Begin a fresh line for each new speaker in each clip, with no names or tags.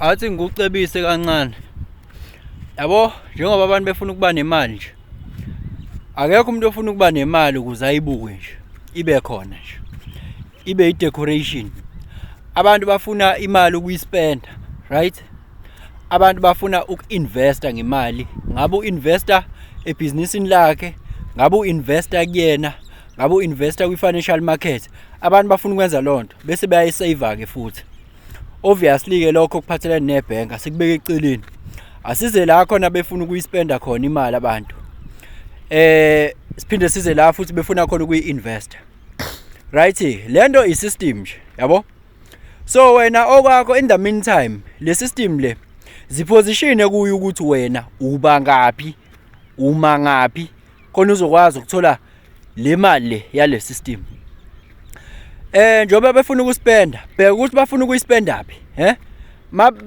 Athi ngikucebise kancane. Yabo, njengoba abantu befuna ukuba nemali nje. Akekho umuntu ofuna ukuba nemali ukuze ayibuke nje. Ibe khona nje. Ibe i-decoration. Abantu bafuna imali ukuyispenda, right? Abantu bafuna uku-investa ngemali. Ngabe u-investa ebhizinisini lakhe, ngabe u-investa kuyena, ngabe u-investa kwi-financial market. Abantu bafuna ukwenza leyo nto bese bayayiseva-ke futhi. Obviously-ke lokho kuphathelene nebhenki asikubeke eceleni. Asize la khona befuna ukuyispenda khona imali abantu. Siphinde size la futhi befuna khona ukuyi-investa. Right, lento i-system nje, yabo? So wena okwakho in the meantime, le system le ziposition kuyo ukuthi wena uba ngaphi, uma ngaphi, khona uzokwazi ukuthola le mali le yale system. Njengoba befuna ukuspenda, bheka ukuthi bafuna ukuyispenda phi, eh?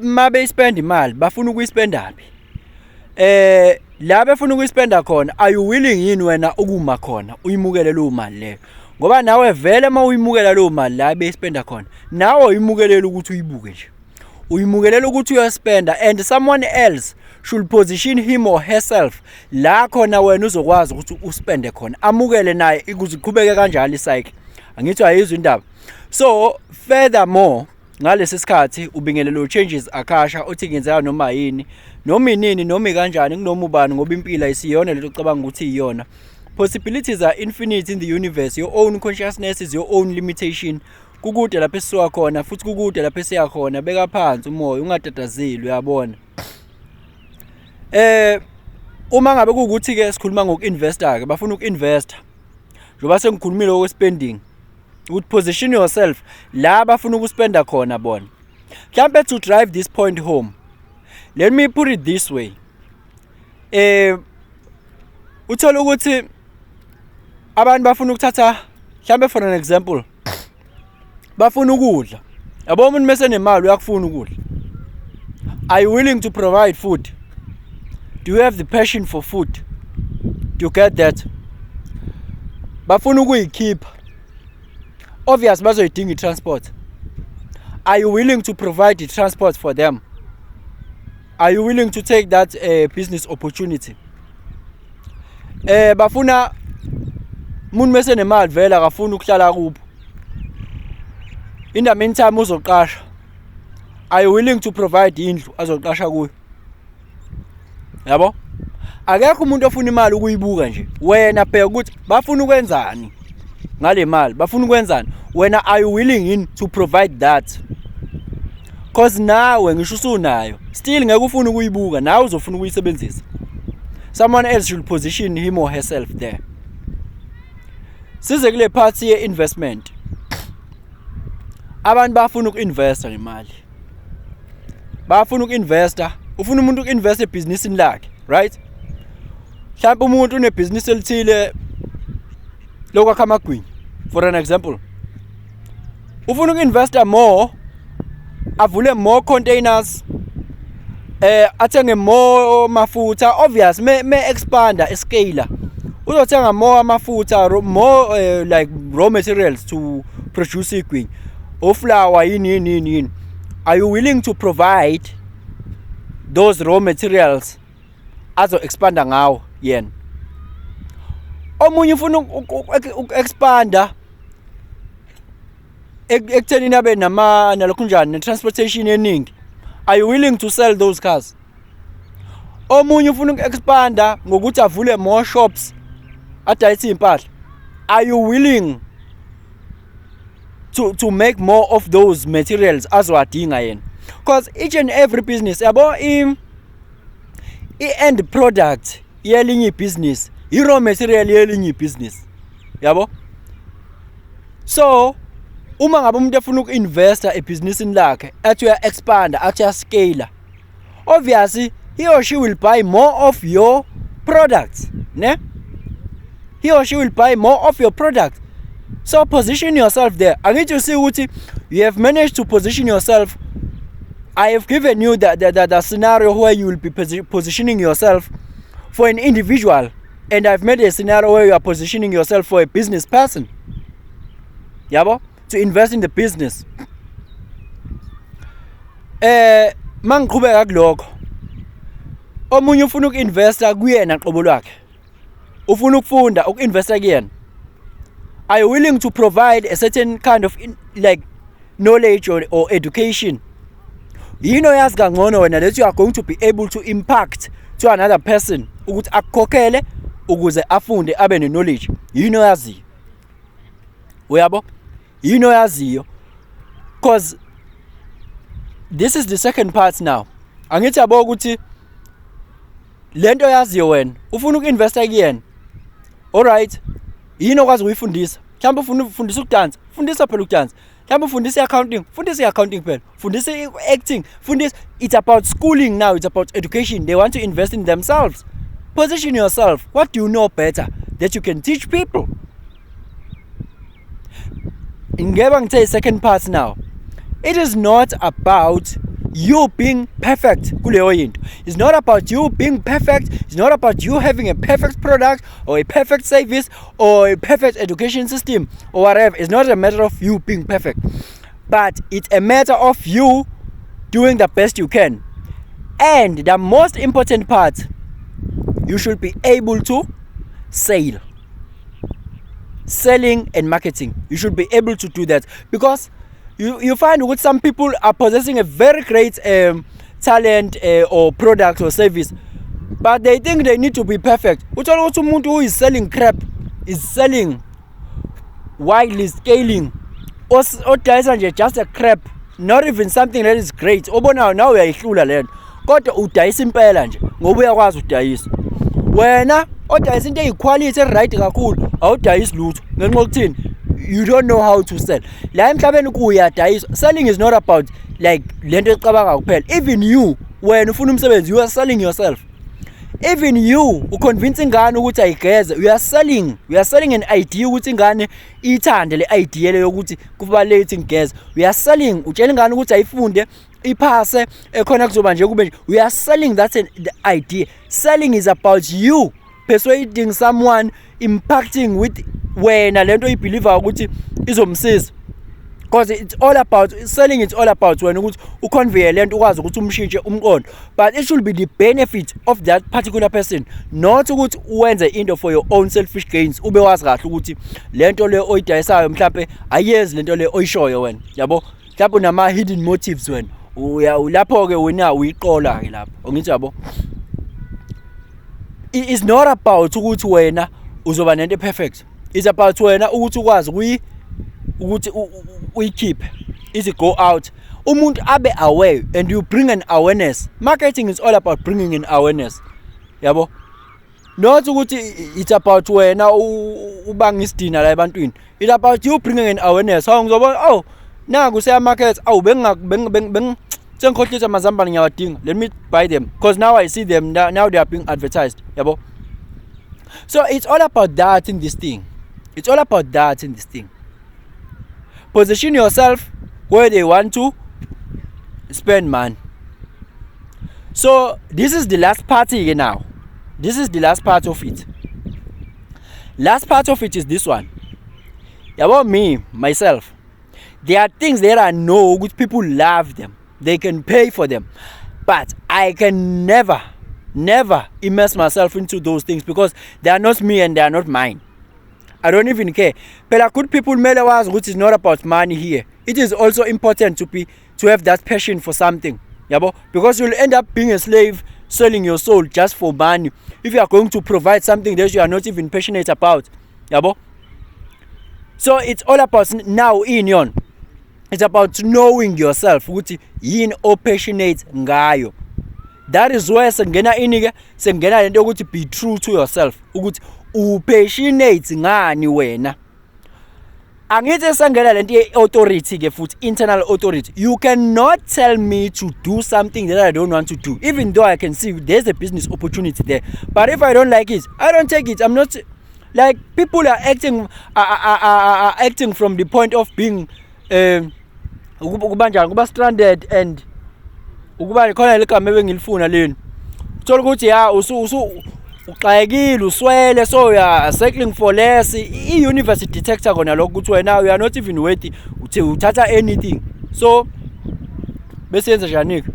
Ma beyispenda imali, bafuna ukuyispenda phi? La befuna ukuyispenda khona, are you willing yini wena ukuma khona uyimukele leyo mali leyo? Ngoba nawe vele uma uyimukela leyo mali la beyispenda khona, nawe uyimukelela ukuthi uyibuke nje. Uyimukelela ukuthi uyaspenda and someone else should position him or herself la khona wena uzokwazi ukuthi uspende khona. Amukele naye ukuze iqhubeke kanjalo icycle. Angithi ayizwa indaba. So furthermore, ngalesi sikhathi ubingelelo Changes Akasha uthi kungenzeka noma yini, noma inini, noma kanjani, kunoma ubani, ngoba impilo ayisiyona lento ocabanga ukuthi iyona. Possibilities are infinite in the universe. Your own consciousness is your own limitation. Kukude lapho esisuka khona futhi kukude lapho esiya khona. Beka phansi umoya, ungatatazeli, uyabona. Uma ngabe kuwukuthi ke sikhuluma ngokuinvesta ke, bafuna ukuinvesta. Njengoba sengikhulumile okwe-spending, ukuthi position yourself la bafuna ukuspenda khona bona. Mhlambe to drive this point home, let me put it this way. Uthola ukuthi abantu bafuna ukuthatha, mhlambe for an example, bafuna ukudla. Yabo, umuntu mase nemali uyakufuna ukudla. Are you willing to provide food? Do you have the passion for food? Do you get that? Bafuna ukuyikhipha. Obvious bazoyidinga i-transport. Are you willing to provide the transport for them? Are you willing to take that business opportunity? Bafuna umuntu mase nemali vele akafuni ukuhlala kubo. In the meantime uzoqasha. Are you willing to provide indlu azoqasha kuyo? Yabo? Akekho umuntu ofuna imali ukuyibuka nje. Wena bheka ukuthi bafuna ukwenzani ngale mali, bafuna ukwenzani. Wena are you willing in to provide that? Cause nawe ngisho usunayo, still ngeke ufune ukuyibuka, nawe uzofuna ukuyisebenzisa. Someone else should position him or herself there. Size kule part ye investment. Abantu bafuna ukuinvesta ngemali. Bafuna ukuinvesta, ufuna umuntu ukuinvesta ebhizinisini lakhe, right? Mhlawumbe umuntu unebhizinisi elithile lokwakha amagwinya, for an example. Ufuna ukuinvesta more, avule more containers, athenge more mafutha. Obvious me expanda escale uzothenga more amafutha, more like raw materials to produce igwinya, oflour, yini yini yini yini. Are you willing to provide those raw materials azo expanda ngawo yena? Omunye ufuna uku-expanda ekuthenini abe nama nalokhu njani ne-transportation eningi. Are you willing to sell those cars? Omunye ufuna uku-expanda ngokuthi avule more shops adayise iy'mpahla. Are you willing to make more of those materials azowadinga yena? Because each and every business, yabo, i-end product yelinye ibhizinisi i-raw material yelinye ibhizinisi, yabo. So uma ngabe umuntu efuna uku-investa ebhizinisini lakhe, athi uya-expanda, athi uya-scale, obviously he or she will buy more of your products, ne? He or she will buy more of your products. So position yourself there. Angithi you see ukuthi you have managed to position yourself. I have given you the scenario where you will be positioning yourself for an individual, and I've made a scenario where you are positioning yourself for a business person, yabo, to invest in the business. Mangiqhubeka kulokho, omunye ufuna uku-investa kuyena qobo lwakhe, ufuna ukufunda uku-investa kuyena. Are you willing to provide a certain kind of like knowledge or education? Yini oyazi kangcono wena that you are going to be able to impact to another person ukuthi akukhokhele ukuze afunde abe ne-knowledge? Yini oyaziyo? Uyabo, yini oyaziyo? Because this is the second part now. Angithi yabo ukuthi lento oyaziyo wena ufuna uku-investa kuyena. Alright, yini okwazi ukuyifundisa? Mhlawumbe ufuna ukufundisa ukudansa, fundisa phela ukudansa. Mhlawumbe ufundisa i-accounting, fundisa i-accounting phela. Fundisa i-acting, fundisa. It's about schooling now, it's about education. They want to invest in themselves. Position yourself. What do you know better that you can teach people? Ngeke ngithe second part now, it is not about you being perfect kuleyo yinto. It's not about you being perfect. It's not about you having a perfect product or a perfect service or a perfect education system or whatever. It's not a matter of you being perfect, but it's a matter of you doing the best you can. And the most important part, you should be able to sell. Selling and marketing, you should be able to do that, because you find with some people are possessing a very great talent or product or service, but they think they need to be perfect. Uthola ukuthi umuntu who is selling crap, is selling widely scaling, odayisa nje just a crap, not even something that is great, obonayo nawe uyayihlula lento, kodwa udayisa impela nje ngoba uyakwazi ukudayisa. Wena odayisa into eyi-quality e-right kakhulu, awudayisi lutho ngenxa yokuthini? You don't know how to sell. La emhlabeni kuyadayiswa. Selling is not about like lento ecabanga kuphela. Even you, wena ufuna umsebenzi, you are selling yourself. Even you u-convince ingane ukuthi ayigeze, you are selling. You are selling an idea ukuthi ingane ithande le idea le yokuthi kubalulekile ngigeze. You are selling. Utshela ingane ukuthi ayifunde, iphase, ekhona kuzoba nje kube nje. We are selling that the idea. Selling is about you persuading someone, impacting with wena lento oyi-believe ukuthi izomsiza, because it's all about selling. It's all about wena ukuthi u-convey lento, ukwazi ukuthi umshintshe umqondo, but it should be the benefit of that particular person, not ukuthi uwenze into for your own selfish gains, ube wazi kahle ukuthi lento le oyidayisayo mhlambe ayiyezi lento le oyishoyo wena, yabo. Mhlawumbe unama hidden motives wena. Uya lapho ke wena uyiqola ke lapho, angithi yabo. It's not about ukuthi wena uzoba nento perfect. It's about wena ukuthi ukwazi kuyi ukuthi uyikhiphe, ize go out, umuntu abe aware and you bring an awareness. Marketing is all about bringing an awareness, yabo, not ukuthi it's about wena ubanga isidina la ebantwini. It's about you bringing an awareness. Hawu, ngizobona, oh, naku seya market. Awu, benginga beng beng sengikhohlisa amazambane, ngiyawadinga, let me buy them because now I see them now, they are being advertised, yabo. So it's all about that in this thing. It's all about that in this thing. Position yourself where they want to spend money. So this is the last part here now. This is the last part of it. Last part of it is this one, yabo. Me myself, there are things that I know which people love them, they can pay for them, but I can never, never immerse myself into those things because they are not me and they are not mine. I don't even care. Phela good people, kumele wazi ukuthi it's not about money here. It is also important to have that passion for something, yabo, because you'll end up being a slave, selling your soul just for money if you are going to provide something that you are not even passionate about, yabo. So it's all about now in yon, it's about knowing yourself ukuthi yini o-passionate ngayo. That is where sengena ini ke, sengena lento yokuthi be true to yourself, ukuthi u-passionate ngani wena. Angithi sengena lento ye-authority ke futhi, internal authority. You cannot tell me to do something that I don't want to do, even though I can see there's a business opportunity there. But if I don't like it, I don't take it. I'm not like, people are acting from the point of being kuba njani, kuba stranded and ukuba khona legama ebengilifuna leni. Uthola ukuthi ya usu uxakekile, uswele, so you are settling for less. I-universe detecta kona lokho ukuthi wena you are not even worthy, uthi uthatha anything. So bese yenza njani ke?